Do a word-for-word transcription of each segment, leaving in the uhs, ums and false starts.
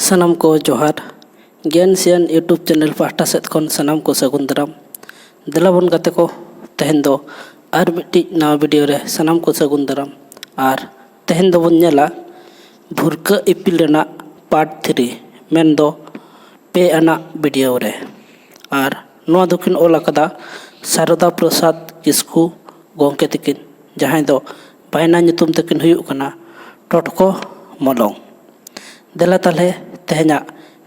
ᱥᱟᱱᱟᱢ ᱠᱚ ᱡᱚᱦᱟᱨ᱾ ᱜᱮᱱ ᱥᱤᱭᱟᱱ YouTube ᱪᱮᱱᱮᱞ ᱯᱟᱦᱴᱟ ᱥᱮᱫ ᱠᱷᱚᱱ ᱥᱟᱱᱟᱢ ᱠᱚ ᱥᱟᱹᱜᱩᱱ ᱫᱟᱨᱟᱢ᱾ ᱫᱮᱞᱟ ᱵᱚᱱ ᱜᱟᱛᱮ ᱠᱚ, ᱛᱮᱦᱮᱧ ᱫᱚ ᱟᱨ ᱢᱤᱫᱴᱤᱡ ᱱᱟᱣᱟ ᱵᱷᱤᱰᱤᱭᱳ ᱨᱮ ᱥᱟᱱᱟᱢ ᱠᱚ ᱥᱟᱹᱜᱩᱱ ᱫᱟᱨᱟᱢ᱾ ᱟᱨ ᱛᱮᱦᱮᱧ ᱫᱚᱵᱚᱱ ᱧᱮᱞᱟ ᱵᱷᱩᱨᱠᱟᱹ ᱤᱯᱤᱞ ᱨᱮᱱᱟᱜ ᱯᱟᱨᱴ ᱛᱷᱨᱤ, ᱢᱮᱱᱫᱚ ᱯᱮ ᱟᱱᱟᱜ ᱵᱷᱤᱰᱤᱭᱳ ᱨᱮ᱾ ᱟᱨ ᱱᱚᱣᱟ ᱫᱚᱠᱤᱱ ᱚᱞ ᱟᱠᱟᱫᱟ ᱥᱟᱨᱚᱫᱟ ᱯᱨᱚᱥᱟᱫᱽ ᱠᱤᱥᱠᱩ ᱜᱚᱢᱠᱮ ᱛᱟᱹᱠᱤᱱ, ᱡᱟᱦᱟᱸᱭ ᱫᱚ ᱵᱟᱭᱱᱟ ᱧᱩᱛᱩᱢ ᱛᱟᱹᱠᱤᱱ ᱦᱩᱭᱩᱜ ᱠᱟᱱᱟ ᱴᱚᱴᱠᱚ ᱢᱚᱞᱚᱝ᱾ ᱫᱮᱞᱟ ᱛᱟᱦᱞᱮ ᱛᱮᱦᱮᱧᱟᱜ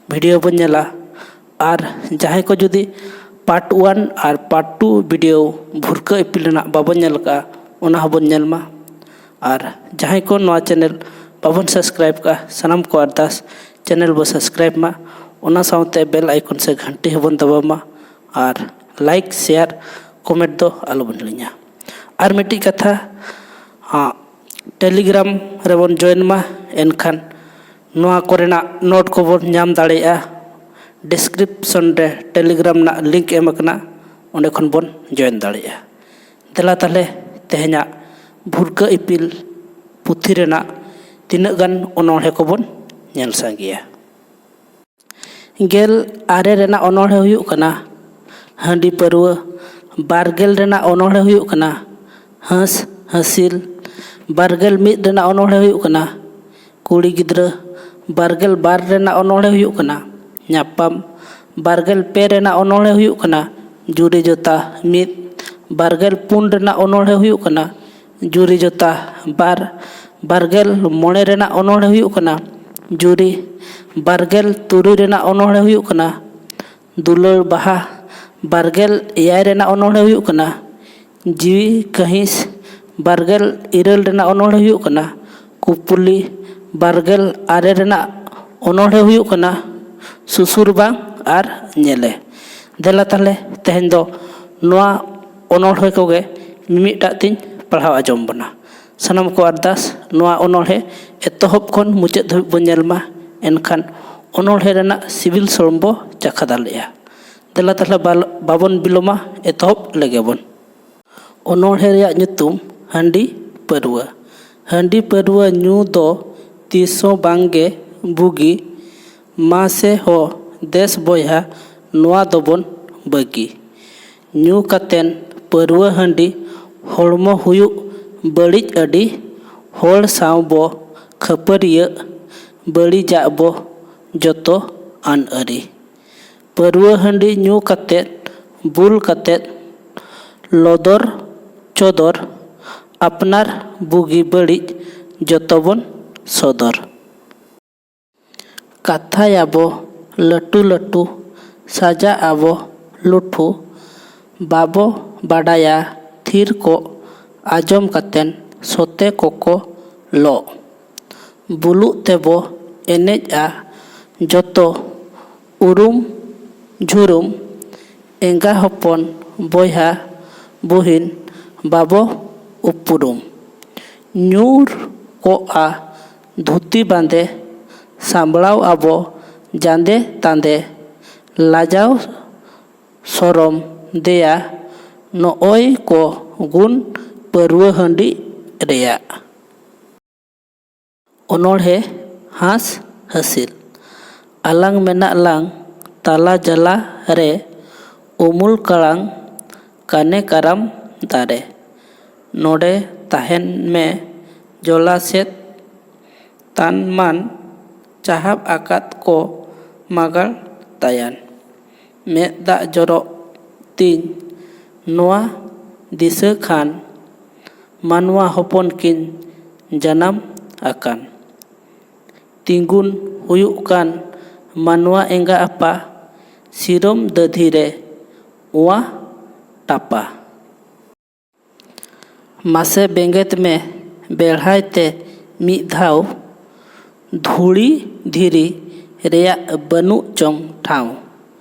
ᱵᱷᱤᱰᱤᱭᱳ ᱵᱚᱱ ᱧᱮᱞᱟ᱾ ᱟᱨ ᱡᱟᱦᱟᱸᱭ ᱠᱚ ᱡᱩᱫᱤ ᱯᱟᱨᱴ ᱳᱣᱟᱱ ᱟᱨ ᱯᱟᱨᱴ ᱴᱩ ᱵᱷᱤᱰᱤᱭᱳ ᱵᱷᱩᱨᱠᱟᱹ ᱤᱯᱤᱞ ᱨᱮᱱᱟᱜ ᱵᱟᱵᱚᱱ ᱧᱮᱞ ᱟᱠᱟᱫᱼᱟ, ᱚᱱᱟ ᱦᱚᱸᱵᱚᱱ ᱧᱮᱞ ᱢᱟ᱾ ᱟᱨ ᱡᱟᱦᱟᱸᱭ ᱠᱚ ᱱᱚᱣᱟ ᱪᱮᱱᱮᱞ ᱵᱟᱵᱚᱱ ᱥᱟᱵᱥᱠᱨᱟᱭᱤᱵ ᱠᱟᱜᱼᱟ, ᱥᱟᱱᱟᱢ ᱠᱚ ᱟᱨᱫᱟᱥ ᱪᱮᱱᱮᱞ ᱵᱚ ᱥᱟᱵᱥᱠᱨᱟᱭᱤᱵ ᱢᱟ, ᱚᱱᱟ ᱥᱟᱶᱛᱮ ᱵᱮᱞ ᱟᱭᱠᱚᱱ ᱥᱮ ᱜᱷᱟᱱᱴᱤ ᱦᱚᱸᱵᱚᱱ ᱫᱟᱵᱟᱣ ᱢᱟ᱾ ᱟᱨ ᱞᱟᱭᱤᱠ, ᱥᱮᱭᱟᱨ, ᱠᱚᱢᱮᱱᱴ ᱫᱚ ᱟᱞᱚᱵᱚᱱ ᱦᱤᱲᱤᱧᱟ᱾ ᱟᱨ ᱢᱤᱫᱴᱤᱡ ᱠᱟᱛᱷᱟ, ᱦᱟᱸ, ᱴᱮᱞᱤᱜᱨᱟᱢ ᱨᱮᱵᱚᱱ ᱡᱚᱭᱮᱱ ᱢᱟ, ᱮᱱᱠᱷᱟᱱ ᱱᱚᱣᱟ ᱠᱚᱨᱮᱱᱟᱜ ᱱᱳᱴ ᱠᱚᱵᱚᱱ ᱧᱟᱢ ᱫᱟᱲᱮᱭᱟᱜᱼᱟ᱾ ᱰᱤᱥᱠᱨᱤᱯᱥᱚᱱ ᱨᱮ ᱴᱮᱞᱤᱜᱨᱟᱢ ᱨᱮᱱᱟᱜ ᱞᱤᱝᱠ ᱮᱢ ᱟᱠᱟᱱᱟ, ᱚᱸᱰᱮ ᱠᱷᱚᱱ ᱵᱚᱱ ᱡᱚᱭᱮᱱ ᱫᱟᱲᱮᱭᱟᱜᱼᱟ᱾ ᱫᱮᱞᱟ ᱛᱟᱦᱞᱮ ᱛᱮᱦᱮᱧᱟᱜ ᱵᱷᱩᱨᱠᱟᱹ ᱤᱯᱤᱞ ᱯᱩᱛᱷᱤ ᱨᱮᱱᱟᱜ ᱛᱤᱱᱟᱹᱜ ᱜᱟᱱ ᱚᱱᱚᱬᱦᱮ ᱠᱚᱵᱚᱱ ᱧᱮᱞ ᱥᱟᱸᱜᱮᱭᱟ᱾ ᱜᱮᱞ ᱟᱨᱮ ᱨᱮᱱᱟᱜ ᱚᱱᱚᱬᱦᱮ ᱦᱩᱭᱩᱜ ᱠᱟᱱᱟ ᱦᱟᱺᱰᱤ ᱯᱟᱹᱨᱣᱟᱹ, ᱵᱟᱨ ᱜᱮᱞ ᱨᱮᱱᱟᱜ ᱚᱱᱚᱬᱦᱮ ᱦᱩᱭᱩᱜ ᱠᱟᱱᱟ ᱦᱟᱸᱥ ᱦᱟᱸᱥᱤᱞ, ᱵᱟᱨ ᱜᱮᱞ ᱢᱤᱫ ᱨᱮᱱᱟᱜ ᱚᱱᱚᱬᱦᱮ ᱦᱩᱭᱩᱜ ᱠᱟᱱᱟ ᱠᱩᱲᱤ ᱜᱤᱫᱽᱨᱟᱹ, ᱵᱟᱨ ᱜᱮᱞ ᱵᱟᱨ ᱨᱮᱱᱟᱜ ᱚᱱᱚᱬᱦᱮ ᱦᱩᱭᱩᱜ ᱠᱟᱱᱟ ᱧᱟᱯᱟᱢ, ᱵᱟᱨ ᱜᱮᱞ ᱯᱮ ᱨᱮᱱᱟᱜ ᱚᱱᱚᱬᱦᱮ ᱦᱩᱭᱩᱜ ᱠᱟᱱᱟ ᱡᱩᱨᱤ ᱡᱚᱛᱟ ᱢᱤᱫ, ᱵᱟᱨ ᱜᱮᱞ ᱯᱩᱱ ᱨᱮᱱᱟᱜ ᱚᱱᱚᱬᱦᱮ ᱦᱩᱭᱩᱜ ᱠᱟᱱᱟ ᱡᱩᱨᱤ ᱡᱚᱛᱟ ᱵᱟᱨ, ᱵᱟᱨ ᱜᱮᱞ ᱢᱚᱬᱮ ᱨᱮᱱᱟᱜ ᱚᱱᱚᱬᱦᱮ ᱦᱩᱭᱩᱜ ᱠᱟᱱᱟ ᱡᱩᱨᱤ, ᱵᱟᱨ ᱜᱮᱞ ᱛᱩᱨᱩᱭ ᱨᱮᱱᱟᱜ ᱚᱱᱚᱬᱦᱮ ᱦᱩᱭᱩᱜ ᱠᱟᱱᱟ ᱫᱩᱞᱟᱹᱲ ᱵᱟᱦᱟ, ᱵᱟᱨ ᱜᱮᱞ ᱮᱭᱟᱭ ᱨᱮᱱᱟᱜ ᱚᱱᱚᱬᱦᱮ ᱦᱩᱭᱩᱜ ᱠᱟᱱᱟ ᱡᱤᱣᱤ ᱠᱟᱹᱦᱤᱥ, ᱵᱟᱨ ᱜᱮᱞ ᱤᱨᱟᱹᱞ ᱨᱮᱱᱟᱜ ᱚᱱᱚᱬᱦᱮ ᱦᱩᱭᱩᱜ ᱠᱟᱱᱟ ᱠᱩᱯᱩᱞᱤ, ᱵᱟᱨ ᱜᱮᱞ ᱟᱨᱮ ᱨᱮᱱᱟᱜ ᱚᱱᱚᱬᱦᱮ ᱦᱩᱭᱩᱜ ᱠᱟᱱᱟ ᱥᱩᱥᱩᱨ ᱵᱟᱝ ᱟᱨ ᱧᱮᱞᱮ᱾ ᱫᱮᱞᱟ ᱛᱟᱦᱞᱮ ᱛᱮᱦᱮᱧ ᱫᱚ ᱱᱚᱣᱟ ᱚᱱᱚᱬᱦᱮ ᱠᱚᱜᱮ ᱢᱤᱢᱤᱫᱴᱟᱜ ᱛᱤᱧ ᱯᱟᱲᱦᱟᱣ ᱟᱸᱡᱚᱢ ᱵᱚᱱᱟ᱾ ᱥᱟᱱᱟᱢ ᱠᱚ ᱟᱨᱫᱟᱥ, ᱱᱚᱣᱟ ᱚᱱᱚᱬᱦᱮ ᱮᱛᱚᱦᱚᱵ ᱠᱷᱚᱱ ᱢᱩᱪᱟᱹᱫ ᱫᱷᱟᱹᱵᱤᱡ ᱵᱚᱱ ᱧᱮᱞ ᱢᱟ, ᱮᱱᱠᱷᱟᱱ ᱚᱱᱚᱬᱦᱮ ᱨᱮᱱᱟᱜ ᱥᱤᱵᱤᱞ ᱥᱚᱲᱚᱢ ᱵᱚ ᱪᱟᱠᱷᱟ ᱫᱟᱲᱮᱭᱟᱜᱼᱟ᱾ ᱫᱮᱞᱟ ᱛᱟᱦᱞᱮ ᱵᱟᱞ-, ᱵᱟᱵᱚᱱ ᱵᱤᱞᱚᱢᱟ, ᱮᱛᱚᱦᱚᱵ ᱞᱮᱜᱮ ᱵᱚᱱ᱾ ᱚᱱᱚᱬᱦᱮ ᱨᱮᱭᱟᱜ ᱧᱩᱛᱩᱢ ᱦᱟᱺᱰᱤ ᱯᱟᱹᱨᱣᱟᱹ᱾ ᱦᱟᱺᱰᱤ ᱯᱟᱹᱨᱣᱟᱹ ᱧᱩ ᱫᱚ ᱛᱤᱥ ᱦᱚᱸ ᱵᱟᱝ ᱜᱮ ᱵᱩᱜᱤ᱾ ᱢᱟᱥᱮ ᱦᱚ ᱫᱮᱥ ᱵᱚᱭᱦᱟ, ᱱᱚᱣᱟ ᱫᱚᱵᱚᱱ ᱵᱟᱹᱜᱤ᱾ ᱧᱩ ᱠᱟᱛᱮᱱ ᱯᱟᱹᱨᱣᱟᱹ ᱦᱟᱺᱰᱤ ᱦᱚᱲᱢᱚ ᱦᱩᱭᱩᱜ ᱵᱟᱹᱲᱤᱡ ᱟᱹᱰᱤ, ᱦᱚᱲ ᱥᱟᱶ ᱵᱚ ᱠᱷᱟᱹᱯᱟᱹᱨᱤᱭᱟᱹᱜ, ᱵᱟᱹᱲᱤᱡᱟᱜ ᱵᱚ ᱡᱚᱛᱚ ᱟᱹᱱ ᱟᱹᱨᱤ᱾ ᱯᱟᱹᱨᱣᱟᱹ ᱦᱟᱺᱰᱤ ᱧᱩ ᱠᱟᱛᱮᱫ, ᱵᱩᱞ ᱠᱟᱛᱮᱫ, ᱞᱚᱫᱚᱨ ᱪᱚᱫᱚᱨ, ᱟᱯᱱᱟᱨ ᱵᱩᱜᱤ ᱵᱟᱹᱲᱤᱡ ᱡᱚᱛᱚ ᱵᱚᱱ ᱥᱚᱫᱚᱨ᱾ ᱠᱟᱛᱷᱟᱭᱟᱵᱚ ᱞᱟᱹᱴᱩ ᱞᱟᱹᱴᱩ, ᱥᱟᱡᱟᱜ ᱟᱵᱚ ᱞᱩᱴᱷᱩ, ᱵᱟᱵᱚ ᱵᱟᱰᱟᱭᱟ ᱛᱷᱤᱨ ᱠᱚᱜ, ᱟᱸᱡᱚᱢ ᱠᱟᱛᱮᱱ ᱥᱚᱛᱮ ᱠᱚᱠᱚ ᱞᱚᱜ᱾ ᱵᱩᱞᱩᱜ ᱛᱮᱵᱚ ᱮᱱᱮᱡᱼᱟ ᱡᱚᱛᱚ ᱩᱨᱩᱢ ᱡᱷᱩᱨᱩᱢ, ᱮᱸᱜᱟ ᱦᱚᱯᱚᱱ ᱵᱚᱭᱦᱟ ᱵᱩᱦᱤᱱ ᱵᱟᱵᱚ ᱩᱯᱨᱩᱢ᱾ ᱧᱩᱨ ᱠᱚᱜᱼᱟ ᱫᱷᱩᱛᱤ ᱵᱟᱸᱫᱮ, ᱥᱟᱢᱵᱲᱟᱣ ᱟᱵᱚ ᱡᱟᱸᱫᱮ ᱛᱟᱸᱫᱮ, ᱞᱟᱡᱟᱣ ᱥᱚᱨᱚᱢ ᱫᱮᱭᱟ, ᱱᱚᱜᱼᱚᱭ ᱠᱚ ᱜᱩᱱ ᱯᱟᱹᱨᱣᱟᱹ ᱦᱟᱺᱰᱤ ᱨᱮᱭᱟᱜ᱾ ᱚᱱᱚᱬᱦᱮ ᱦᱟᱸᱥ ᱦᱟᱹᱥᱤᱞ᱾ ᱟᱞᱟᱝ ᱢᱮᱱᱟᱜ ᱞᱟᱝ ᱛᱟᱞᱟ ᱡᱟᱞᱟ ᱨᱮ, ᱩᱢᱩᱞ ᱠᱟᱲᱟᱝ ᱠᱟᱱᱮ ᱠᱟᱨᱟᱢ ᱫᱟᱨᱮ᱾ ᱱᱚᱰᱮ ᱛᱟᱦᱮᱱ ᱢᱮ ᱡᱚᱞᱟ ᱥᱮᱫ, ᱛᱟᱱ ᱢᱟᱱ ᱪᱟᱦᱟᱵ ᱟᱠᱟᱫ ᱠᱚ ᱢᱟᱜᱟᱲ ᱛᱟᱭᱟᱱ᱾ ᱢᱮᱫ ᱫᱟᱜ ᱡᱚᱨᱚᱜ ᱛᱤᱧ ᱱᱚᱣᱟ ᱫᱤᱥᱟᱹ ᱠᱷᱟᱱ, ᱢᱟᱱᱣᱟ ᱦᱚᱯᱚᱱ ᱠᱤᱱ ᱡᱟᱱᱟᱢ ᱟᱠᱟᱱ᱾ ᱛᱤᱸᱜᱩᱱ ᱦᱩᱭᱩᱜ ᱠᱟᱱ ᱢᱟᱱᱣᱟ ᱮᱸᱜᱟ ᱟᱯᱟ, ᱥᱤᱨᱚᱢ ᱫᱟᱹᱫᱷᱤ ᱨᱮ ᱚᱣᱟ ᱴᱟᱯᱟ᱾ ᱢᱟᱥᱮ ᱵᱮᱸᱜᱮᱫ ᱢᱮ ᱵᱮᱲᱦᱟᱭ ᱛᱮ ᱢᱤᱫ ᱫᱷᱟᱣ, ᱫᱷᱩᱲᱤ ᱫᱷᱤᱨᱤ ᱨᱮᱭᱟᱜ ᱵᱟᱹᱱᱩᱜ ᱪᱚᱝ ᱴᱷᱟᱶ᱾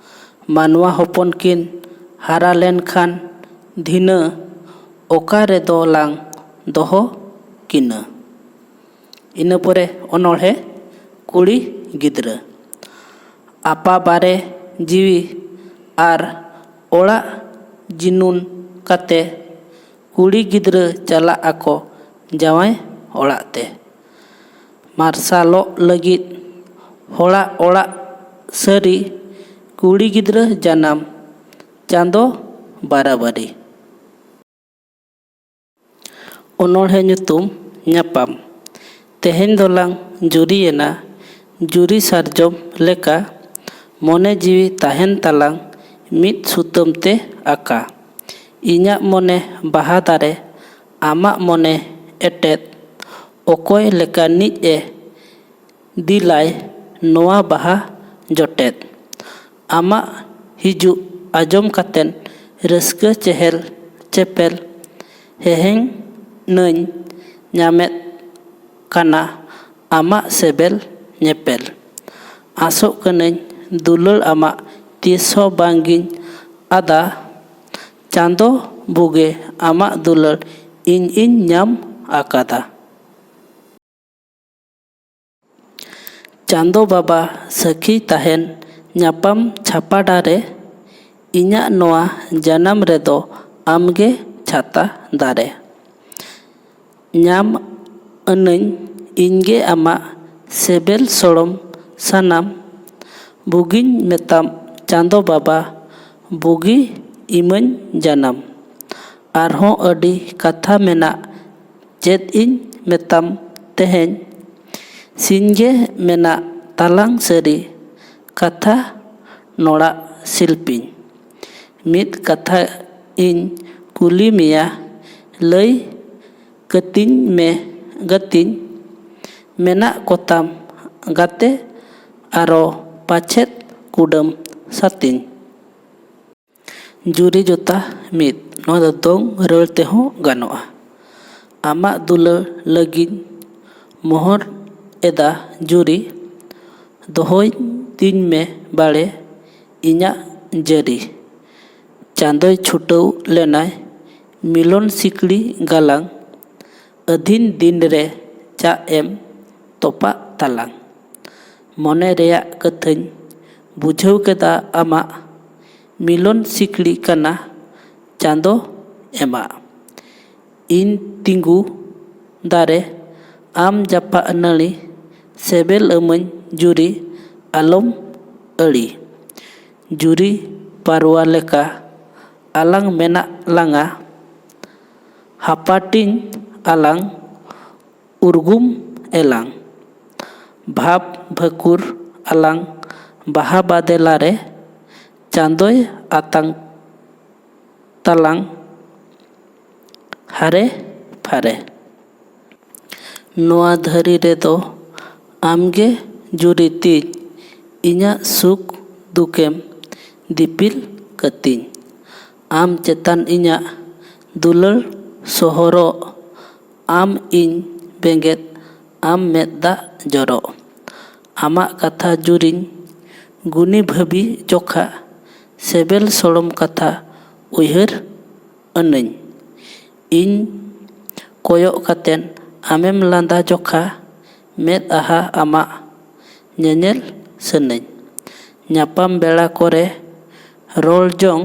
ᱢᱟᱱᱣᱟ ᱦᱚᱯᱚᱱ ᱠᱤᱱ ᱦᱟᱨᱟ ᱞᱮᱱᱠᱷᱟᱱ ᱫᱷᱤᱱᱟᱹ, ᱚᱠᱟ ᱨᱮᱫᱚ ᱞᱟᱝ ᱫᱚᱦᱚ ᱠᱤᱱᱟᱹ? ᱤᱱᱟᱹ ᱯᱚᱨᱮ ᱚᱱᱚᱬᱦᱮ ᱠᱩᱲᱤ ᱜᱤᱫᱽᱨᱟᱹ᱾ ᱟᱯᱟ ᱵᱟᱨᱮ ᱡᱤᱣᱤ ᱟᱨ ᱚᱲᱟᱜ ᱡᱤᱱᱩᱱ ᱠᱟᱛᱮ, ᱠᱩᱲᱤ ᱜᱤᱫᱽᱨᱟᱹ ᱪᱟᱞᱟᱜ ᱟᱠᱚ ᱡᱟᱶᱟᱭ ᱚᱲᱟᱜ ᱛᱮ᱾ ᱢᱟᱨᱥᱟᱞᱚᱜ ᱞᱟᱹᱜᱤᱫ ᱦᱚᱲᱟᱜ ᱚᱲᱟᱜ ᱥᱟᱹᱨᱤ, ᱠᱩᱲᱤ ᱜᱤᱫᱽᱨᱟᱹ ᱡᱟᱱᱟᱢ, ᱪᱟᱸᱫᱚ ᱵᱟᱨᱟᱵᱟᱨᱤ᱾ ᱚᱱᱚᱬᱦᱮ ᱧᱩᱛᱩᱢ, ᱧᱟᱯᱟᱢ᱾ ᱛᱮᱦᱮᱧ ᱫᱚᱞᱟᱝ ᱡᱩᱨᱤᱭᱮᱱᱟ, ᱡᱩᱨᱤ ᱥᱟᱨᱡᱚᱢ ᱞᱮᱠᱟ, ᱢᱚᱱᱮ ᱡᱤᱣᱤ ᱛᱟᱦᱮᱱ ᱛᱟᱞᱟᱝ ᱢᱤᱫ ᱥᱩᱛᱟᱹᱢ ᱛᱮ ᱟᱠᱟ᱾ ᱤᱧᱟᱜ ᱢᱚᱱᱮ ᱵᱟᱦᱟ ᱫᱟᱨᱮ, ᱟᱢᱟᱜ ᱢᱚᱱᱮ ᱮᱴᱮᱫ, ᱚᱠᱚᱭ ᱞᱮᱠᱟᱱᱤᱡ ᱮ ᱫᱤᱞᱟᱭ ᱱᱚᱣᱟ ᱵᱟᱦᱟ ᱡᱚᱴᱮᱫ᱾ ᱟᱢᱟᱜ ᱦᱤᱡᱩᱜ ᱟᱸᱡᱚᱢ ᱠᱟᱛᱮᱱ ᱨᱟᱹᱥᱠᱟᱹ ᱪᱮᱦᱮᱞ ᱪᱮᱯᱮᱞ, ᱦᱮᱦᱮᱝ ᱱᱟᱹᱧ ᱧᱟᱢᱮᱫ ᱠᱟᱱᱟ ᱟᱢᱟᱜ ᱥᱮᱵᱮᱞ ᱧᱮᱯᱮᱞ᱾ ᱟᱸᱥᱚᱜ ᱠᱟᱹᱱᱟᱹᱧ ᱫᱩᱞᱟᱹᱲ ᱟᱢᱟᱜ ᱛᱤᱥ ᱦᱚᱸ ᱵᱟᱝᱜᱤᱧ ᱟᱫᱟ᱾ ᱪᱟᱸᱫᱚ ᱵᱩᱜᱮ ᱟᱢᱟᱜ ᱫᱩᱞᱟᱹᱲ ᱤᱧ ᱤᱧ ᱧᱟᱢ ᱟᱠᱟᱫᱟ᱾ ᱪᱟᱸᱫᱚ ᱵᱟᱵᱟ ᱥᱟᱹᱠᱷᱤ ᱛᱟᱦᱮᱱ ᱧᱟᱯᱟᱢ ᱪᱷᱟᱯᱟᱰᱟ ᱨᱮ, ᱤᱧᱟᱜ ᱱᱚᱣᱟ ᱡᱟᱱᱟᱢ ᱨᱮᱫᱚ ᱟᱢᱜᱮ ᱪᱷᱟᱛᱟ ᱫᱟᱨᱮ᱾ ᱧᱟᱢ ᱟᱹᱱᱟᱹᱧ ᱤᱧᱜᱮ ᱟᱢᱟᱜ ᱥᱮᱵᱮᱞ ᱥᱚᱲᱚᱢ ᱥᱟᱱᱟᱢ᱾ ᱵᱩᱜᱤᱧ ᱢᱮᱛᱟᱢ ᱪᱟᱸᱫᱚ ᱵᱟᱵᱟ, ᱵᱩᱜᱤ ᱤᱢᱟᱹᱧ ᱡᱟᱱᱟᱢ᱾ ᱟᱨᱦᱚᱸ ᱟᱹᱰᱤ ᱠᱟᱛᱷᱟ ᱢᱮᱱᱟᱜ, ᱪᱮᱫ ᱤᱧ ᱢᱮᱛᱟᱢ ᱛᱮᱦᱮᱧ? ᱥᱤᱧ ᱜᱮ ᱢᱮᱱᱟᱜ ᱛᱟᱞᱟᱝ ᱥᱟᱹᱨᱤ, ᱠᱟᱛᱷᱟ ᱱᱚᱲᱟᱜ ᱥᱤᱞᱯᱤᱧ᱾ ᱢᱤᱫ ᱠᱟᱛᱷᱟ ᱤᱧ ᱠᱩᱞᱤ ᱢᱮᱭᱟ, ᱞᱟᱹᱭ ᱠᱟᱹᱛᱤᱧ ᱢᱮ ᱜᱟᱹᱛᱤᱧ, ᱢᱮᱱᱟᱜ ᱠᱚᱛᱟᱢ ᱜᱟᱛᱮ ᱟᱨᱚ ᱯᱟᱪᱷᱮᱫ ᱠᱩᱰᱟᱹᱢ ᱥᱟᱛᱤᱧ᱾ ᱡᱩᱨᱤ ᱡᱚᱛᱟ ᱢᱤᱫ, ᱱᱚᱣᱟ ᱫᱚ ᱫᱚᱝ ᱨᱟᱹᱲ ᱛᱮᱦᱚᱸ ᱜᱟᱱᱚᱜᱼᱟ᱾ ᱟᱢᱟᱜ ᱫᱩᱞᱟᱹᱲ ᱞᱟᱹᱜᱤᱫ ᱢᱚᱦᱚᱨ ᱮᱫᱟ ᱡᱩᱨᱤ, ᱫᱚᱦᱚᱭ ᱛᱤᱧ ᱢᱮ ᱵᱟᱲᱮ ᱤᱧᱟᱜ ᱡᱟᱹᱨᱤ᱾ ᱪᱟᱸᱫᱚᱭ ᱪᱷᱩᱴᱟᱹᱣ ᱞᱮᱱᱟᱭ ᱢᱤᱞᱚᱱ ᱥᱤᱠᱲᱤ ᱜᱟᱞᱟᱝ, ᱟᱹᱫᱷᱤᱱ ᱫᱤᱱ ᱨᱮ ᱪᱟᱜ ᱮᱢ ᱛᱚᱯᱟᱜ ᱛᱟᱞᱟᱝ᱾ ᱢᱚᱱᱮ ᱨᱮᱭᱟᱜ ᱠᱟᱹᱛᱷᱟᱹᱧ ᱵᱩᱡᱷᱟᱹᱣ ᱠᱮᱫᱟ ᱟᱢᱟᱜ, ᱢᱤᱞᱚᱱ ᱥᱤᱠᱲᱤ ᱠᱟᱱᱟ ᱪᱟᱸᱫᱚ ᱮᱢᱟᱜ᱾ ᱤᱧ ᱛᱤᱸᱜᱩ ᱫᱟᱨᱮ, ᱟᱢ ᱡᱟᱯᱟᱜ ᱱᱟᱹᱲᱤ, ᱥᱮᱵᱮᱞ ᱟᱹᱢᱟᱹᱧ ᱡᱩᱨᱤ ᱟᱞᱚᱢ ᱟᱹᱲᱤ᱾ ᱡᱩᱨᱤ ᱯᱟᱨᱣᱟ ᱞᱮᱠᱟ ᱟᱞᱟᱝ ᱢᱮᱱᱟᱜ ᱞᱟᱝᱟ, ᱦᱟᱯᱟᱴᱤᱧ ᱟᱞᱟᱝ ᱩᱨᱜᱩᱢ ᱮᱞᱟᱝ᱾ ᱵᱷᱟᱵᱽ ᱵᱷᱟᱹᱠᱩᱨ ᱟᱞᱟᱝ ᱵᱟᱦᱟ ᱵᱟᱫᱮᱞᱟ ᱨᱮ, ᱪᱟᱸᱫᱚᱭ ᱟᱛᱟᱝ ᱛᱟᱞᱟᱝ ᱦᱟᱨᱮ ᱯᱷᱟᱨᱮ᱾ ᱱᱚᱣᱟ ᱫᱷᱟᱹᱨᱤ ᱨᱮᱫᱚ ᱟᱢᱜᱮ ᱡᱩᱨᱤ ᱛᱤᱧ, ᱤᱧᱟᱹᱜ ᱥᱩᱠ ᱫᱩᱠᱮᱢ ᱫᱤᱯᱤᱞ ᱠᱟᱹᱛᱤᱧ᱾ ᱟᱢ ᱪᱮᱛᱟᱱ ᱤᱧᱟᱹᱜ ᱫᱩᱞᱟᱹᱲ ᱥᱚᱦᱚᱨᱚᱜ, ᱟᱢ ᱤᱧ ᱵᱮᱸᱜᱮᱫ, ᱟᱢ ᱢᱮᱫ ᱫᱟᱜ ᱡᱚᱨᱚᱜ᱾ ᱟᱢᱟᱜ ᱠᱟᱛᱷᱟ ᱡᱩᱨᱤᱧ ᱜᱩᱱᱤ ᱵᱷᱟᱹᱵᱤ ᱡᱚᱠᱷᱟ, ᱥᱮᱵᱮᱞ ᱥᱚᱲᱚᱢ ᱠᱟᱛᱷᱟ ᱩᱭᱦᱟᱹᱨ ᱟᱹᱱᱟᱹᱧ᱾ ᱤᱧ ᱠᱚᱭᱚᱜ ᱠᱟᱛᱮᱱ ᱟᱢᱮᱢ ᱞᱟᱸᱫᱟ ᱡᱚᱠᱷᱟ, ᱢᱮᱫ ᱟᱦᱟ ᱟᱢᱟᱜ ᱧᱮᱧᱮᱞ ᱥᱟᱹᱱᱟᱹᱧ᱾ ᱧᱟᱯᱟᱢ ᱵᱮᱲᱟ ᱠᱚᱨᱮ ᱨᱚᱲ ᱡᱚᱝ,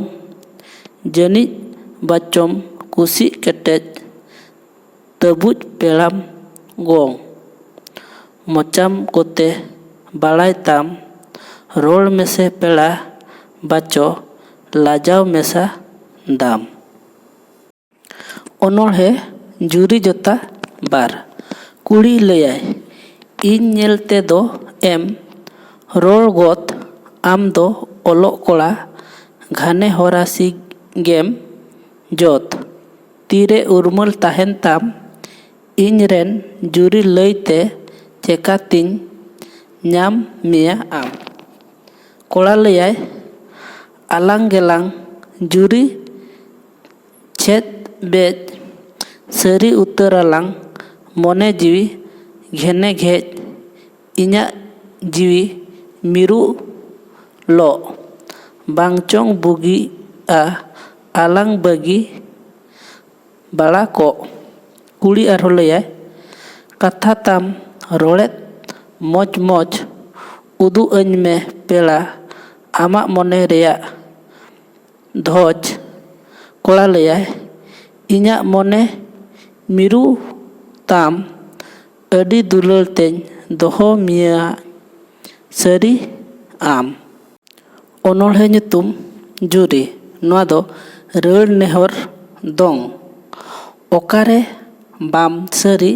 ᱡᱟᱹᱱᱤᱡ ᱵᱟᱪᱚᱢ ᱠᱩᱥᱤᱜ ᱠᱮᱴᱮᱡ, ᱛᱟᱹᱵᱩᱡ ᱯᱮᱲᱟᱢ ᱜᱚᱝ᱾ ᱢᱚᱪᱟᱢ ᱠᱚᱛᱮ ᱵᱟᱲᱟᱭ ᱛᱟᱢ, ᱨᱚᱲ ᱢᱮᱥᱮ ᱯᱮᱲᱟ ᱵᱟᱪᱚ, ᱞᱟᱡᱟᱣ ᱢᱮᱥᱟ ᱫᱟᱢ᱾ ᱚᱱᱚᱬᱦᱮ ᱡᱩᱨᱤ ᱡᱚᱛᱟ ᱵᱟᱨ᱾ ᱠᱩᱲᱤ ᱞᱟᱹᱭᱟᱭ, ᱤᱧ ᱧᱮᱞ ᱛᱮᱫᱚ ᱮᱢ ᱨᱚᱲ ᱜᱚᱫ, ᱟᱢ ᱫᱚ ᱚᱞᱚᱜ ᱠᱚᱲᱟ, ᱜᱷᱟᱱᱮ ᱦᱚᱨᱟᱥᱤ ᱜᱮᱢ ᱡᱚᱛ᱾ ᱛᱤᱨᱮ ᱩᱨᱢᱟᱹᱞ ᱛᱟᱦᱮᱱ ᱛᱟᱢ, ᱤᱧ ᱨᱮᱱ ᱡᱩᱨᱤ ᱞᱟᱹᱭ ᱛᱮ ᱪᱮᱠᱟᱛᱤᱧ ᱧᱟᱢ ᱢᱮᱭᱟ ᱟᱢ? ᱠᱚᱲᱟ ᱞᱟᱹᱭᱟᱭ, ᱟᱞᱟᱝ ᱜᱮᱞᱟᱝ ᱡᱩᱨᱤ ᱪᱷᱮᱫ ᱵᱮᱡ, ᱥᱟᱹᱨᱤ ᱩᱛᱟᱹᱨᱟᱞᱟᱝ ᱢᱚᱱᱮ ᱡᱤᱣᱤ ᱜᱷᱮᱱᱮ ᱜᱷᱮᱡ, ᱤᱧᱟᱹᱜ ᱡᱤᱣᱤ ᱢᱤᱨᱩ ᱞᱚᱜ, ᱵᱟᱝ ᱪᱚᱝ ᱵᱩᱜᱤᱜᱼᱟ ᱟᱞᱟᱝ ᱵᱟᱹᱜᱤ ᱵᱟᱲᱟ ᱠᱚᱜ᱾ ᱠᱩᱲᱤ ᱟᱨᱦᱚᱸ ᱞᱟᱹᱭᱟᱭ, ᱠᱟᱛᱷᱟ ᱛᱟᱢ ᱨᱚᱲᱮᱫ ᱢᱚᱡᱽ ᱢᱚᱡᱽ, ᱩᱫᱩᱜ ᱟᱹᱧ ᱢᱮ ᱯᱮᱲᱟ ᱟᱢᱟᱜ ᱢᱚᱱᱮ ᱨᱮᱭᱟᱜ ᱫᱷᱚᱡᱽ᱾ ᱠᱚᱲᱟ ᱞᱟᱹᱭᱟᱭ, ᱤᱧᱟᱹᱜ ᱢᱚᱱᱮ ᱢᱤᱨᱩ ᱛᱟᱢ, ᱟᱹᱰᱤ ᱫᱩᱞᱟᱹᱲ ᱛᱮᱧ ᱫᱚᱦᱚ ᱢᱮᱭᱟ ᱥᱟᱹᱨᱤ ᱟᱢ᱾ ᱚᱱᱚᱬᱦᱮ ᱧᱩᱛᱩᱢ ᱡᱩᱨᱤ᱾ ᱱᱚᱣᱟ ᱫᱚ ᱨᱟᱹᱲ ᱱᱮᱦᱚᱨ ᱫᱚᱝ᱾ ᱚᱠᱟᱨᱮ ᱵᱟᱢ ᱥᱟᱹᱨᱤ,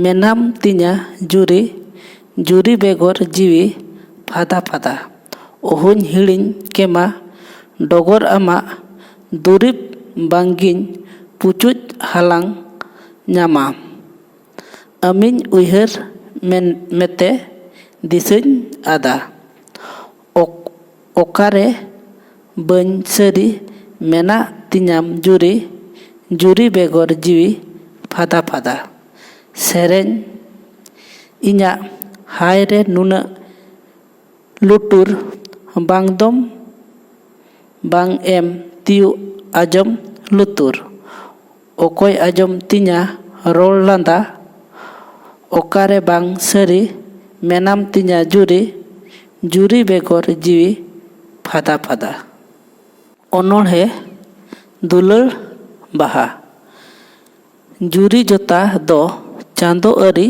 ᱢᱮᱱᱟᱢ ᱛᱤᱧᱟ ᱡᱩᱨᱤ, ᱡᱩᱨᱤ ᱵᱮᱜᱚᱨ ᱡᱤᱣᱤ ᱯᱷᱟᱫᱟ ᱯᱷᱟᱫᱟ᱾ ᱚᱦᱚᱧ ᱦᱤᱲᱤᱧ ᱠᱮᱢᱟ ᱰᱚᱜᱚᱨ ᱟᱢᱟᱜ, ᱫᱩᱨᱤᱵ ᱵᱟᱝᱜᱤᱧ ᱯᱩᱪᱩᱡ ᱦᱟᱞᱟᱝ ᱧᱟᱢᱟ᱾ ᱟᱢᱤᱧ ᱩᱭᱦᱟᱹᱨ ᱢᱮᱱ ᱢᱮᱛᱮ ᱫᱤᱥᱟᱹᱧ ᱟᱫᱟ᱾ ᱚᱠ- ᱚᱠᱟᱨᱮ ᱵᱟᱹᱧ ᱥᱟᱹᱨᱤ, ᱢᱮᱱᱟᱜ ᱛᱤᱧᱟᱢ ᱡᱩᱨᱤ, ᱡᱩᱨᱤ ᱵᱮᱜᱚᱨ ᱡᱤᱣᱤ ᱯᱷᱟᱫᱟ ᱯᱷᱟᱫᱟ᱾ ᱥᱮᱨᱮᱧ ᱤᱧᱟᱹᱜ ᱦᱟᱭ ᱨᱮ ᱱᱩᱱᱟᱹᱜ ᱞᱩᱴᱩᱨ, ᱵᱟᱝ ᱫᱚᱢ ᱵᱟᱝ ᱮᱢ ᱛᱤᱭᱩᱜ ᱟᱸᱡᱚᱢ ᱞᱩᱛᱩᱨ᱾ ᱚᱠᱚᱭ ᱟᱸᱡᱚᱢ ᱛᱤᱧᱟ ᱨᱚᱲ ᱞᱟᱸᱫᱟ, ᱚᱠᱟᱨᱮ ᱵᱟᱝ ᱥᱟᱹᱨᱤ, ᱢᱮᱱᱟᱢ ᱛᱤᱧᱟ ᱡᱩᱨᱤ, ᱡᱩᱨᱤ ᱵᱮᱜᱚᱨ ᱡᱤᱣᱤ ᱯᱷᱟᱫᱟ ᱯᱷᱟᱫᱟ᱾ ᱚᱱᱚᱬᱦᱮ ᱫᱩᱞᱟᱹᱲ ᱵᱟᱦᱟ᱾ ᱡᱩᱨᱤ ᱡᱚᱛᱟ ᱫᱚ ᱪᱟᱸᱫᱚ ᱟᱹᱨᱤ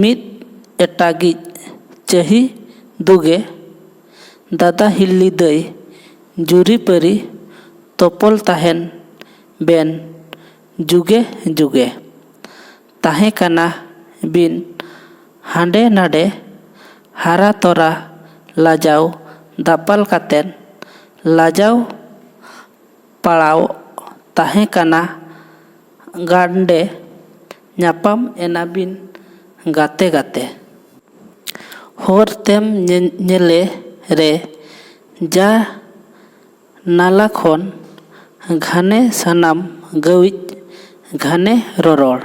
ᱢᱤᱫ ᱮᱴᱟᱜᱤᱡ ᱪᱟᱹᱦᱤ ᱫᱩᱜᱮ, ᱫᱟᱫᱟ ᱦᱤᱞᱤ ᱫᱟᱹᱭ ᱡᱩᱨᱤ ᱯᱟᱹᱨᱤ ᱛᱚᱯᱚᱞ ᱛᱟᱦᱮᱱ ᱵᱮᱱ ᱡᱩᱜᱮ ᱡᱩᱜᱮ᱾ ᱛᱟᱦᱮᱸ ᱠᱟᱱᱟ ᱵᱤᱱ ᱦᱟᱸᱰᱮ ᱱᱟᱰᱮ ᱦᱟᱨᱟ ᱛᱚᱨᱟ ᱞᱟᱡᱟᱣ ᱫᱟᱯᱟᱞ ᱠᱟᱛᱮᱱ, ᱞᱟᱡᱟᱣ ᱯᱟᱲᱟᱣ ᱛᱟᱦᱮᱸ ᱠᱟᱱᱟ ᱜᱟᱱᱰᱮ, ᱧᱟᱯᱟᱢ ᱮᱱᱟᱵᱤᱱ ᱜᱟᱛᱮ ᱜᱟᱛᱮ᱾ ᱦᱚᱨ ᱛᱮᱢ ᱧᱮ- ᱧᱮᱞᱮ ᱨᱮ ᱡᱟ ᱱᱟᱞᱟ ᱠᱷᱚᱱ ᱜᱷᱟᱱᱮ ᱥᱟᱱᱟᱢ ᱜᱟᱹᱣᱤᱡ ᱜᱷᱟᱱᱮ ᱨᱚᱨᱚᱲ᱾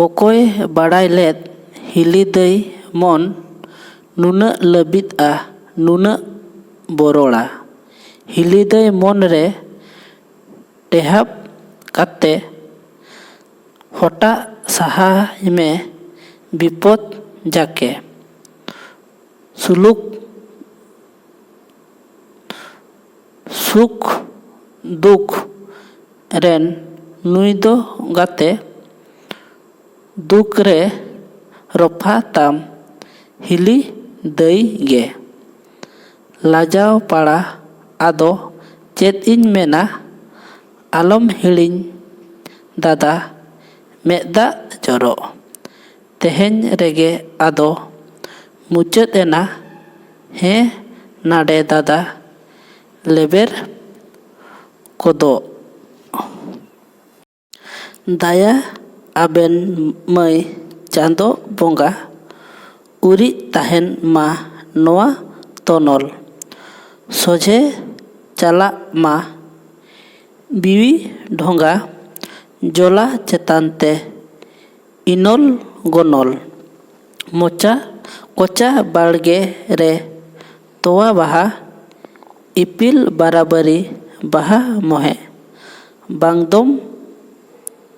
ᱚᱠᱚᱭ ᱵᱟᱲᱟᱭ ᱞᱮᱫ ᱦᱤᱞᱤ ᱫᱟᱹᱭ ᱢᱚᱱ ᱱᱩᱱᱟᱹᱜ ᱞᱟᱹᱵᱤᱫᱼᱟ, ᱱᱩᱱᱟᱹᱜ ᱵᱚᱨᱚᱲᱟ᱾ ᱦᱤᱞᱤ ᱫᱟᱹᱭ ᱢᱚᱱ ᱨᱮ ᱴᱮᱦᱟᱯ ᱠᱟᱛᱮ ᱦᱚᱴᱟᱜ ᱥᱟᱦᱟᱭ ᱢᱮ ᱵᱤᱯᱚᱫ ᱡᱟᱠᱮ᱾ ᱥᱩᱞᱩᱠ ᱥᱩᱠ ᱫᱩᱠ ᱨᱮᱱ ᱱᱩᱭ ᱫᱚ ᱜᱟᱛᱮ, ᱫᱩᱠ ᱨᱮ ᱨᱚᱯᱷᱟ ᱛᱟᱢ᱾ ᱦᱤᱞᱤ ᱫᱟᱹᱭ ᱜᱮ᱾ ᱞᱟᱡᱟᱣ ᱯᱟᱲᱟ ᱟᱫᱚ ᱪᱮᱫ ᱤᱧ ᱢᱮᱱᱟ, ᱟᱞᱚᱢ ᱦᱤᱲᱤᱧ ᱫᱟᱫᱟ, ᱢᱮᱫ ᱫᱟᱜ ᱡᱚᱨᱚᱜ᱾ ᱛᱮᱦᱮᱧ ᱨᱮᱜᱮ ᱟᱫᱚ ᱢᱩᱪᱟᱹᱫ ᱮᱱᱟ, ᱦᱮᱸ ᱱᱟᱰᱮ ᱫᱟᱫᱟ, ᱞᱮᱵᱮᱨ ᱠᱚᱫᱚᱜ᱾ ᱫᱟᱭᱟ ᱟᱵᱮᱱ ᱢᱟᱹᱭ ᱪᱟᱸᱫᱚ ᱵᱚᱸᱜᱟ, ᱩᱨᱤᱡ ᱛᱟᱦᱮᱱ ᱢᱟ ᱱᱚᱣᱟ ᱛᱚᱱᱚᱞ᱾ ᱥᱚᱡᱷᱮ ᱪᱟᱞᱟᱜ ᱢᱟ ᱵᱤᱣᱤ ᱰᱷᱚᱸᱜᱟ, ᱡᱚᱞᱟ ᱪᱮᱛᱟᱱ ᱛᱮ ᱤᱱᱚᱞ ᱜᱚᱱᱚᱞ᱾ ᱢᱚᱪᱟ ᱠᱚᱪᱟ ᱵᱟᱲᱜᱮ ᱨᱮ ᱛᱚᱣᱟ ᱵᱟᱦᱟ, ᱤᱯᱤᱞ ᱵᱟᱨᱟᱵᱟᱹᱨᱤ ᱵᱟᱦᱟ ᱢᱚᱦᱮ᱾ ᱵᱟᱝ ᱫᱚᱢ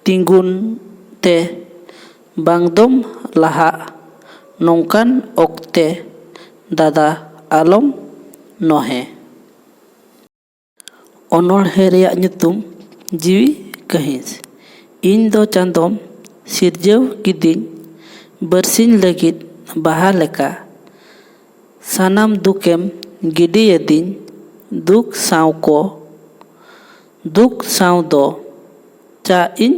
ᱛᱤᱸᱜᱩᱱ ᱛᱮ, ᱵᱟᱝ ᱫᱚᱢ ᱞᱟᱦᱟᱜ, ᱱᱚᱝᱠᱟᱱ ᱚᱠᱛᱮ ᱫᱟᱫᱟ ᱟᱞᱚᱢ ᱱᱚᱦᱮ᱾ ᱚᱱᱚᱬᱦᱮ ᱨᱮᱭᱟᱜ ᱧᱩᱛᱩᱢ ᱡᱤᱣᱤ ᱠᱟᱹᱦᱤᱥ᱾ ᱤᱧ ᱫᱚ ᱪᱟᱸᱫᱚᱢ ᱥᱤᱨᱡᱟᱹᱣ ᱠᱤᱫᱤᱧ, ᱵᱟᱹᱨᱥᱤᱧ ᱞᱟᱹᱜᱤᱫ ᱵᱟᱦᱟ ᱞᱮᱠᱟ᱾ ᱥᱟᱱᱟᱢ ᱫᱩᱠᱮᱢ ᱜᱤᱰᱤᱭᱟᱹᱫᱤᱧ, ᱫᱩᱠ ᱥᱟᱶ ᱠᱚ, ᱫᱩᱠ ᱥᱟᱶ ᱫᱚ ᱪᱟ ᱤᱧ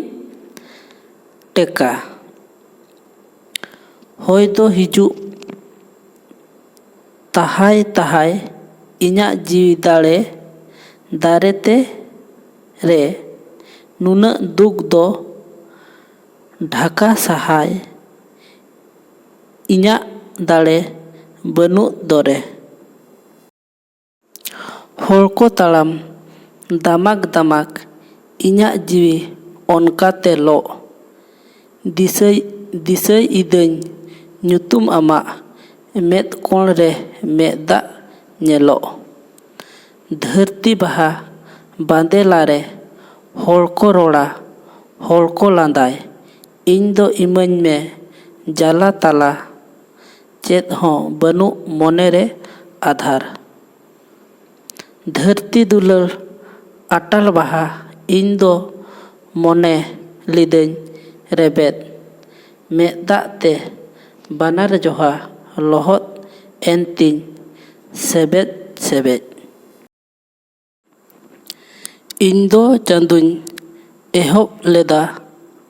ᱴᱮᱠᱟ᱾ ᱦᱚᱭ ᱫᱚ ᱦᱤᱡᱩᱜ ᱛᱟᱦᱟᱭ ᱛᱟᱦᱟᱭ, ᱤᱧᱟᱜ ᱡᱤᱣᱤ ᱫᱟᱲᱮ ᱫᱟᱨᱮ ᱛᱮ ᱨᱮ, ᱱᱩᱱᱟᱹᱜ ᱫᱩᱠ ᱫᱚ ᱰᱷᱟᱠᱟ ᱥᱟᱦᱟᱭ, ᱤᱧᱟᱜ ᱫᱟᱲᱮ ᱵᱟᱹᱱᱩᱜ ᱫᱚᱨᱮ᱾ ᱦᱚᱲ ᱠᱚ ᱛᱟᱲᱟᱢ ᱫᱟᱢᱟᱠ ᱫᱟᱢᱟᱠ, ᱤᱧᱟᱜ ᱡᱤᱣᱤ ᱚᱱᱠᱟᱛᱮ ᱞᱚᱜ᱾ ᱫᱤᱥᱟᱹᱭ, ᱫᱤᱥᱟᱹᱭ ᱤᱫᱟᱹᱧ ᱧᱩᱛᱩᱢ ᱟᱢᱟᱜ, ᱢᱮᱫ ᱠᱚᱬ ᱨᱮ ᱢᱮᱫ ᱫᱟᱜ ᱧᱮᱞᱚᱜ᱾ ᱫᱷᱟᱹᱨᱛᱤ ᱵᱟᱦᱟ ᱵᱟᱸᱫᱮ ᱞᱟᱨᱮ, ᱦᱚᱲ ᱠᱚ ᱨᱚᱲᱟ, ᱦᱚᱲ ᱠᱚ ᱞᱟᱸᱫᱟᱭ, ᱤᱧ ᱫᱚ ᱤᱢᱟᱹᱧ ᱢᱮ ᱡᱟᱞᱟ ᱛᱟᱞᱟ, ᱪᱮᱫ ᱦᱚᱸ ᱵᱟᱹᱱᱩᱜ ᱢᱚᱱᱮ ᱨᱮ ᱟᱫᱷᱟᱨ᱾ ᱫᱷᱟᱹᱨᱛᱤ ᱫᱩᱞᱟᱹᱲ ᱟᱴᱟᱞ ᱵᱟᱦᱟ, ᱤᱧ ᱫᱚ ᱢᱚᱱᱮ ᱞᱤᱫᱟᱹᱧ ᱨᱮᱵᱮᱫ᱾ ᱢᱮᱫ ᱫᱟᱜ ᱛᱮ ᱵᱟᱱᱟᱨ ᱡᱚᱦᱟ ᱞᱚᱦᱚᱫ ᱮᱱᱛᱤᱧ ᱥᱮᱵᱮᱡ ᱥᱮᱵᱮᱡ᱾ ᱤᱧ ᱫᱚ ᱪᱟᱸᱫᱚᱧ ᱮᱦᱚᱵ ᱞᱮᱫᱟ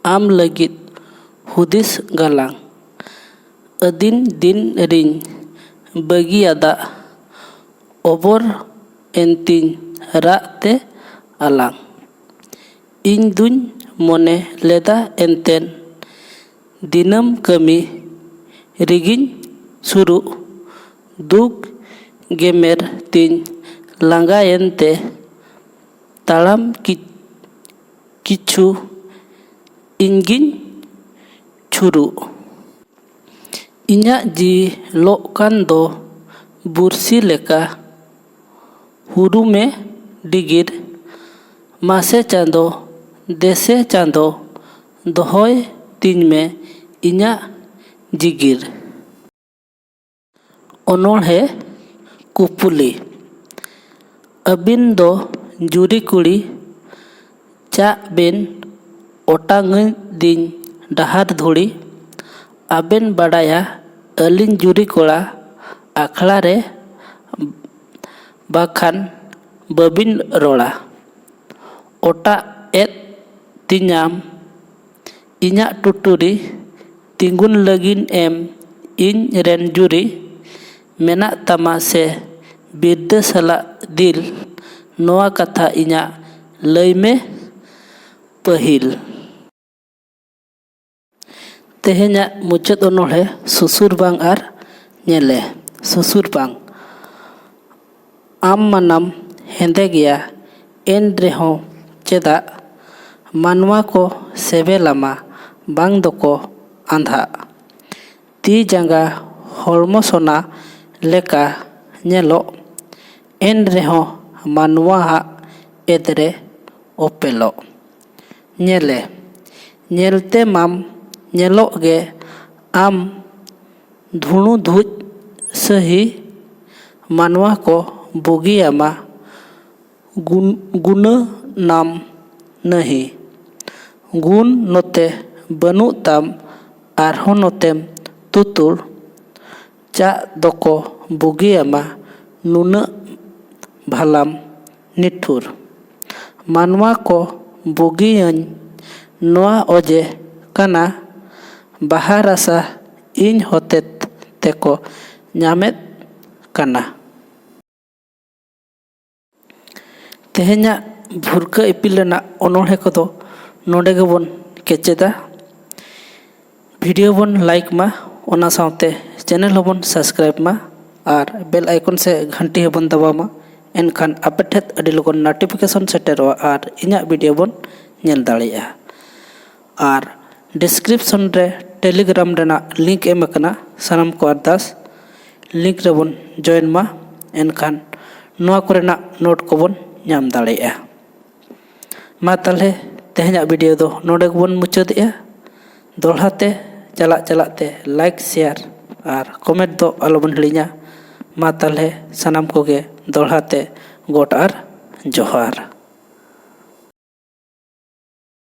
ᱟᱢ ᱞᱟᱹᱜᱤᱫ ᱦᱩᱫᱤᱥ ᱜᱟᱞᱟᱝ᱾ ᱟᱹᱫᱤᱱ ᱫᱤᱱ ᱨᱤᱧ ᱵᱟᱹᱜᱤᱭᱟᱫᱟ ᱚᱵᱚᱨ ᱮᱱᱛᱤᱧ ᱨᱟᱜ ᱛᱮ ᱟᱞᱟᱝ᱾ ᱤᱧ ᱫᱩᱧ ᱢᱚᱱᱮ ᱞᱮᱫᱟ ᱮᱱᱛᱮᱱ ᱫᱤᱱᱟᱹᱢ ᱠᱟᱹᱢᱤ ᱨᱮᱜᱤᱧ ᱥᱩᱨᱩᱜ, ᱫᱩᱠ ᱜᱮᱢᱮᱨ ᱛᱤᱧ ᱞᱟᱸᱜᱟᱭᱮᱱ ᱛᱮ ᱛᱟᱲᱟᱢ ᱠᱤ-, ᱠᱤᱪᱷᱩ ᱤᱧᱜᱤᱧ ᱪᱷᱩᱨᱩᱜ᱾ ᱤᱧᱟᱹᱜ ᱡᱤᱣᱤ ᱞᱚᱜ ᱠᱟᱱ ᱫᱚ ᱵᱩᱨᱥᱤ ᱞᱮᱠᱟ, ᱦᱩᱨᱩᱢᱮ ᱰᱤᱜᱤᱨ᱾ ᱢᱟᱥᱮ ᱪᱟᱸᱫᱚ, ᱫᱮᱥᱮ ᱪᱟᱸᱫᱚ, ᱫᱚᱦᱚᱭ ᱛᱤᱧ ᱢᱮ ᱤᱧᱟᱹᱜ ᱡᱤᱜᱤᱨ᱾ ᱚᱱᱚᱬᱦᱮ ᱠᱩᱯᱩᱞᱤ᱾ ᱟᱹᱵᱤᱱ ᱫᱚ ᱡᱩᱨᱤ ᱠᱩᱲᱤ, ᱪᱟᱜ ᱵᱤᱱ ᱚᱴᱟᱝᱟᱹᱧ ᱫᱤᱧ ᱰᱟᱦᱟᱨ ᱫᱷᱩᱲᱤ᱾ ᱟᱵᱮᱱ ᱵᱟᱰᱟᱭᱟ ᱟᱹᱞᱤᱧ ᱡᱩᱨᱤ ᱠᱚᱲᱟ, ᱟᱠᱷᱲᱟ ᱨᱮ ᱵᱟᱠᱷᱟᱱ ᱵᱟᱹᱵᱤᱱ ᱨᱚᱲᱟ᱾ ᱚᱴᱟᱜ ᱮᱫ ᱛᱤᱧᱟᱢ ᱤᱧᱟᱹᱜ ᱴᱩᱴᱩᱨᱤ, ᱛᱤᱸᱜᱩᱱ ᱞᱟᱹᱜᱤᱫ ᱮᱢ ᱤᱧ ᱨᱮᱱ ᱡᱩᱨᱤ, ᱢᱮᱱᱟᱜ ᱛᱟᱢᱟ ᱥᱮ ᱵᱤᱨᱫᱟᱹ ᱥᱟᱞᱟᱜ ᱫᱤᱞ, ᱱᱚᱣᱟ ᱠᱟᱛᱷᱟ ᱤᱧᱟᱹᱜ ᱞᱟᱹᱭ ᱢᱮ ᱯᱟᱹᱦᱤᱞ᱾ ᱛᱮᱦᱮᱧᱟᱜ ᱢᱩᱪᱟᱹᱫ ᱚᱱᱚᱬᱦᱮ ᱥᱩᱥᱩᱨ ᱵᱟᱝ ᱟᱨ ᱧᱮᱞᱮ᱾ ᱥᱩᱥᱩᱨ ᱵᱟᱝ᱾ ᱟᱢ ᱢᱟᱱᱟᱢ ᱦᱮᱸᱫᱮ ᱜᱮᱭᱟ, ᱮᱱ ᱨᱮᱦᱚᱸ ᱪᱮᱫᱟᱜ ᱢᱟᱱᱣᱟ ᱠᱚ ᱥᱮᱵᱮᱞᱟᱢᱟ, ᱵᱟᱝ ᱫᱚᱠᱚ ᱟᱸᱫᱷᱟᱜ? ᱛᱤ ᱡᱟᱸᱜᱟ ᱦᱚᱲᱢᱚ ᱥᱚᱱᱟ ᱞᱮᱠᱟ ᱧᱮᱞᱚᱜ, ᱮᱱ ᱨᱮᱦᱚᱸ ᱢᱟᱱᱣᱟᱣᱟᱜ ᱮᱫ ᱨᱮ ᱚᱯᱮᱞᱚᱜ᱾ ᱧᱮᱞᱮ, ᱧᱮᱞᱛᱮ ᱢᱟᱢ ᱧᱮᱞᱚᱜ ᱜᱮ ᱟᱢ, ᱫᱷᱩᱬᱩ ᱫᱷᱩᱡ ᱥᱟᱹᱦᱤ ᱢᱟᱱᱣᱟ ᱠᱚ ᱵᱩᱜᱤᱭᱟᱢᱟ, ᱜᱩᱱ-, ᱜᱩᱱᱟᱹᱱᱟᱢ ᱱᱟᱹᱦᱤ᱾ ᱜᱩᱱ ᱱᱚᱛᱮ ᱵᱟᱹᱱᱩᱜ ᱛᱟᱢ, ᱟᱨᱦᱚᱸ ᱱᱚᱛᱮᱢ ᱛᱩᱛᱩᱲ᱾ ᱪᱟᱜ ᱫᱚᱠᱚ ᱵᱩᱜᱤᱭᱟᱢᱟ ᱱᱩᱱᱟᱹᱜ ᱵᱷᱟᱞᱟᱢ ᱱᱤᱴᱷᱩᱨ᱾ ᱢᱟᱱᱣᱟ ᱠᱚ ᱵᱩᱜᱤᱭᱟᱹᱧ ᱱᱚᱣᱟ ᱚᱡᱮ ᱠᱟᱱᱟ, ᱵᱟᱦᱟ ᱨᱟᱥᱟ ᱤᱧ ᱦᱚᱛᱮᱛ ᱛᱮᱠᱚ ᱧᱟᱢᱮᱫ ᱠᱟᱱᱟ᱾ ᱛᱮᱦᱮᱧᱟᱜ ᱵᱷᱩᱨᱠᱟᱹ ᱤᱯᱤᱞ ᱨᱮᱱᱟᱜ ᱚᱱᱚᱬᱦᱮ ᱠᱚᱫᱚ ᱱᱚᱰᱮ ᱜᱮᱵᱚᱱ ᱠᱮᱪᱮᱫᱟ᱾ ᱵᱷᱤᱰᱤᱭᱳ ᱵᱚᱱ ᱞᱟᱭᱤᱠ ᱢᱟ, ᱚᱱᱟ ᱥᱟᱶᱛᱮ ᱪᱮᱱᱮᱞ ᱦᱚᱸᱵᱚᱱ ᱥᱟᱵᱥᱠᱨᱟᱭᱤᱵ ᱢᱟ ᱟᱨ ᱵᱮᱞ ᱟᱭᱠᱚᱱ ᱥᱮ ᱜᱷᱟᱱᱴᱤ ᱦᱚᱸᱵᱚᱱ ᱫᱟᱵᱟᱣ ᱢᱟ᱾ ᱮᱱᱠᱷᱟᱱ ᱟᱯᱮ ᱴᱷᱮᱱ ᱟᱹᱰᱤ ᱞᱚᱜᱚᱱ ᱱᱳᱴᱤᱯᱷᱤᱠᱮᱥᱚᱱ ᱥᱮᱴᱮᱨᱚᱜᱼᱟ ᱟᱨ ᱤᱧᱟᱹᱜ ᱵᱷᱤᱰᱤᱭᱳ ᱵᱚᱱ ᱧᱮᱞ ᱫᱟᱲᱮᱭᱟᱜᱼᱟ᱾ ᱟᱨ ᱰᱤᱥᱠᱨᱤᱯᱥᱚᱱ ᱨᱮ ᱴᱮᱞᱤᱜᱨᱟᱢ ᱨᱮᱱᱟᱜ ᱞᱤᱝᱠ ᱮᱢ ᱟᱠᱟᱱᱟ, ᱥᱟᱱᱟᱢ ᱠᱚ ᱟᱨᱫᱟᱥ ᱞᱤᱝᱠ ᱨᱮᱵᱚᱱ ᱡᱚᱭᱮᱱ ᱢᱟ, ᱮᱱᱠᱷᱟᱱ ᱱᱚᱣᱟ ᱠᱚᱨᱮᱱᱟᱜ ᱱᱳᱴ ᱠᱚᱵᱚᱱ ᱧᱟᱢ ᱫᱟᱲᱮᱭᱟᱜᱼᱟ᱾ ᱢᱟ ᱛᱟᱦᱚᱞᱮ ᱛᱮᱦᱮᱧᱟᱜ ᱵᱷᱤᱰᱤᱭᱳ ᱫᱚ ᱱᱚᱰᱮ ᱜᱮᱵᱚᱱ ᱢᱩᱪᱟᱹᱫᱮᱜᱼᱟ᱾ ᱫᱚᱦᱲᱟ ᱛᱮ ᱪᱟᱞᱟᱜ ᱪᱟᱞᱟᱜ ᱛᱮ ᱞᱟᱭᱤᱠ, ᱥᱮᱭᱟᱨ ᱟᱨ ᱠᱚᱢᱮᱱᱴ ᱫᱚ ᱟᱞᱚᱵᱚᱱ ᱦᱤᱲᱤᱧᱟ᱾ ᱢᱟ ᱛᱟᱦᱚᱞᱮ ᱥᱟᱱᱟᱢ ᱠᱚᱜᱮ ᱫᱚᱦᱲᱟ ᱛᱮ ᱜᱚᱰ ᱟᱨ ᱡᱚᱦᱟᱨ᱾